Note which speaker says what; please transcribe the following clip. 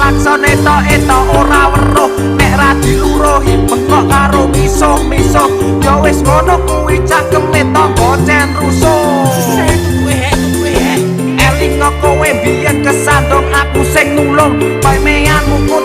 Speaker 1: Klakson etok-etok ora weruh. Nek ra diluruhi bengok karo misuh-misuh. Ya wis ngono kuwi cangkeme tangga cen rusuh. Elingo kowe biyen kesandung, aku sing nulung. Pemeanmu.